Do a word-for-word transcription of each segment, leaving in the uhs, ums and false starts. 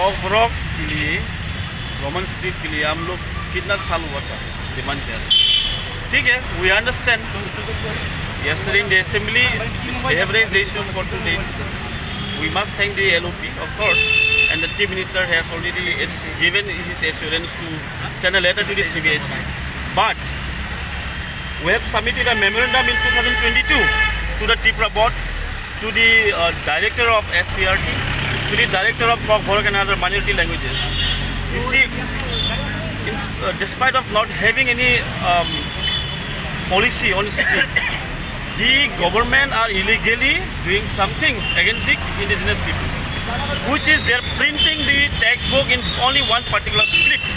Kokborok के लिए, Roman script के लिए हम लोग कितना साल हुआ था डिमांड कर रहे हैं। ठीक है, we understand। Yesterday in the assembly, they have raised the issues for two days। We must thank the L O P, of course, and the Chief Minister has already given his assurance to send a letter to the C B S E। But we have submitted a memorandum in two thousand twenty-two to the Tripura board, to the uh, director of S C R T, to the director of Kokborok and other minority languages। You see, in, uh, despite of not having any um, policy on script, the government are illegally doing something against the indigenous people, which is they're printing the textbook in only one particular script।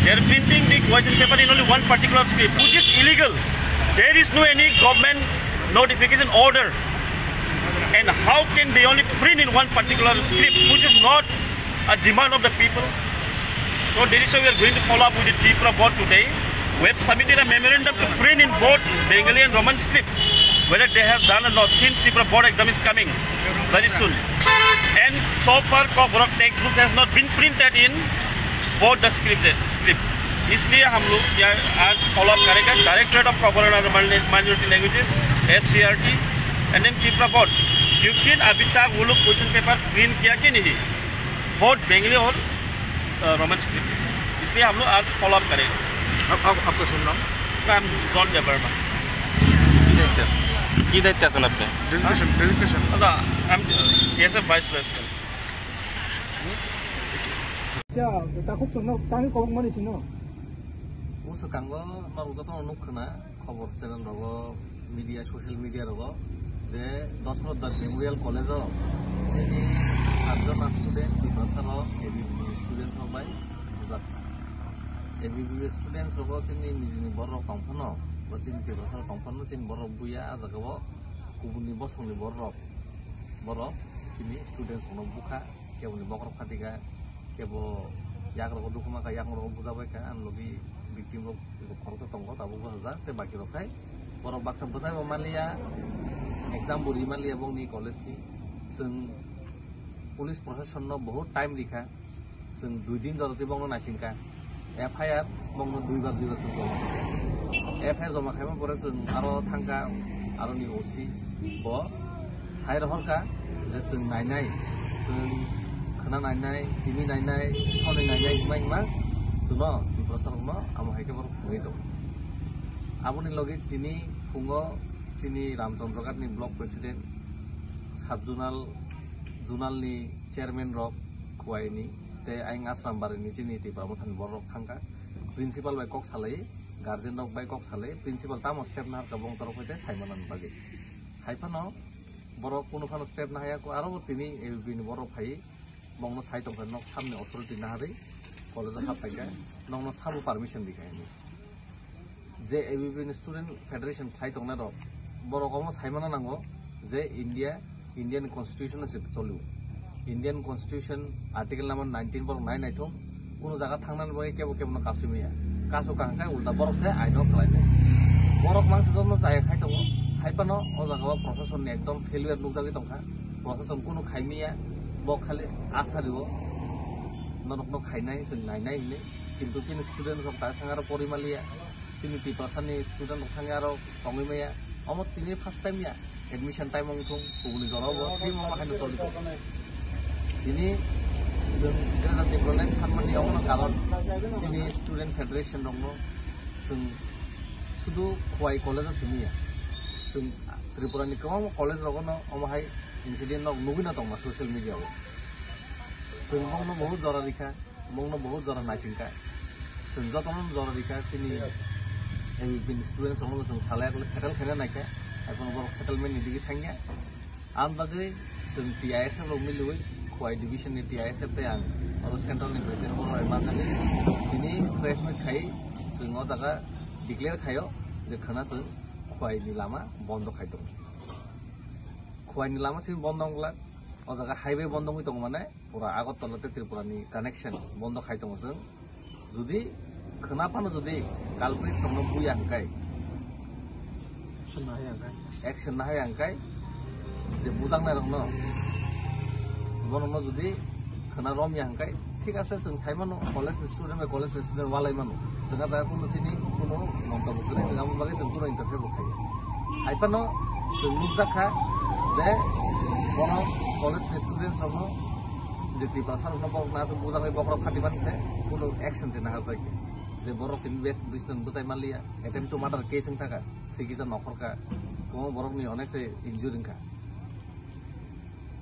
They're printing the question paper in only one particular script, which is illegal। There is no any government notification order। And how can they only print in one particular script, which is not a demand of the people? So that is why we are going to follow up with the Tripura board today। We have submitted a memorandum to print in both Bengali and Roman script, whether they have done or not, since Tripura board exam is coming very soon। And so far, Kokborok textbook has not been printed in both the script। इसलिए हम लोग क्या आज follow up करेगा Directorate of Kokborok and Minority Languages, S C R T, and then Tripura board, क्योंकि अभी तक वो लोग क्वेश्चन पेपर प्रिंट किया कि नहीं, बोथ बेंगली और रोमन स्क्रिप्ट। इसलिए हम लोग आज फॉलो अप करेंगे। आप, आप, आपका शुभ नाम? नाम जॉन देवर्मा। কি দায়িত্বে আছেন? কি দায়িত্বে আছেন আপনি? Designation, designation। না, আমি TSF vice president. Cha, ta khuk songno, tangwi kobok mani sino. O swkango norok jotono nuk khna khobor channel rogo, media, social media rogo je Dasmodar Memorial College o chini atjon student Tiprasa rok A B V P student rok bai bujak kha. A B V P students rogo chini nijini borok tong phano, bo chini Tiprasa rok tong phano chini borok buya a jaga o kubuni bosongni borok, borok chini students rogo bukha. Keboni bokhorok phatika, kebo yakrok dukuma kha, yakrok bujabai kha, ang logi victim rok khoroksa tongo, tabuk bo hajak, tei baki rok khai borok baksa bwsai bo manliya, exam bo ri manliya bongni college ni. Chwng police proshashan no bahut time rikha, chwng dui din jora twi bongno naisingkha. F I R bongno duibar duibar chwng joma khaikha. F I R joma khaima pore chwng aro thangkha aroni O C, bo sai rohorkha je chwng nainai, chwng khwna nainai, tini nainai, hwnwi nainai hwnma hwnma chwngno Tiprasa rokno amo hai khe borok phunugwi tongo. Aboni logi tini phungo chini Ramchandraghat ni block president, sub zonal, zonal ni chairman rok Khowai ni tei ayang Asrambari ni chini Tipra Motha ni borok thangkha. Principal bai kok salai, guardian rok bai kok salai, principal tamo step naharkha bong torok hai tei sai manani bagwi. Hai phano borok kunu phano step nahaya, aro bo tini A B P ni borok phai bongno sai tongkha, nok samni authority naharwi college o hap paikha, nokno sabo permission rikha hinwi. Je A B P ni student federation khlai tongnai rok, borok omo sai mana nango je India, Indian constitution no se cholio. Indian constitution article number nineteen borok nai naithok, kuno jaga thangnani bagwi kebo kebo no kasui maya. Kasu kaham khai ulta borok se aino khlai tongo. Borok mangsa jono chaya khai tongo, hai phano o jaga o proshashan ni ekdom failure nukjagwi tongkha. Proshashan kuno khai maya, bo khali asa rio norok no khainai, chwng nainai hinwi. Kintu chini student rok ta thang aro pori maliya, chini Tiprasa ni student rok thang aro tongwi maya. Omo tini first time ya, admission time wng thung, kubuni jora bo free ma ma haino toli. Tini chwng Greater Tipraland sanmani omono karon chini student federation rokno chwng sudu Khowai college o simi ya. Chwng Tripura ni kwbangma college rogono omo hai incident rok nugwi no tongma social media o. Chwng bongno bahut jora rikha. Bongno bahut jora naisingkha. Chwng jotono jora rikha, chini A B P ni students rokno chwng salai yakle settle khaina naikha. Ekhon borok settlement ni digi thangya. Ang bagwi chwng T I S F rok miliwi, Khowai division ni T I S F tei ang oro central ni president borok bai manjagwi tini press meet khai chwng o jaga declare khaio je khwna chwng Khowai ni lama bondo khai tongo. Khowai ni lama simi bondo wng glak, o jaga highway bondo wngwi tongo mane. Pura Agartala tei Tripura ni connection bondo khai tongo chwng. Jodi khwna phano jodi culprit rokno buya hwnkhe, action nahaya hwnkhe, action nahaya hwnkhe je bujaknai rokno, bono no jodi Khna romya hwnkhe, thik ase, chwng sai mano, college ni student bai college ni student walai mano. Chwng a jaga kuno chini kuno mantobya kwrwi, chwng aboni bagwi chwng kuno interfere bo khaiya. Hai phano chwng nukjak kha je bono college ni students rokno je Tiprasa rokno bohrok na aswk bujagwi bohrok khati mani se kuno action se naharjak ya. Je bohrok tini bes bisnan bwchai manliya, attempt to murder case wng thaka, thwi kisa nokhorkha, kwbangma borokni onek se injury wngkha.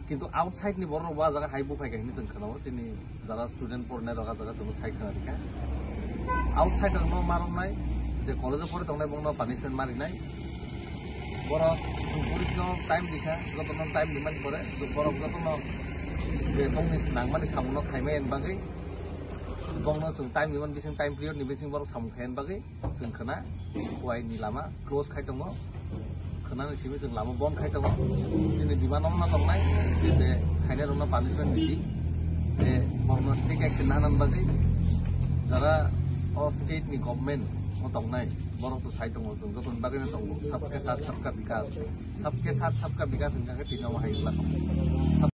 Kintu outside ni borok bo ah jaga hai buphai kha hinwi chwng khwnao, chini jara student pornai rok ah jaga chwngno sai khna rikha. Outside rokno ma romnai, je college o pori tongnai bongno punishment ma rinai. Borok police no time rikha, jotono time rimani pore borok jotono je bongni nangmani samungno khaimani bagwi bongno chwng time rimani bising, time period ni bising borok samung khaimani bagwi. Chwng khna, kuai ni lama close khai tongo, khna ni simi chwng lama bon khai tongo. Chini demand no ma tongnai, je khainai rokno punishment ridi, je borokno strict action nana bagwi. Jara o state ni government o tongnai, borok to sai tongo, chwng joto ni bagwi no tongo, sabke sath sabka vikas, sabke sath sabka vikas wngkha khe tini omo hai wngkha.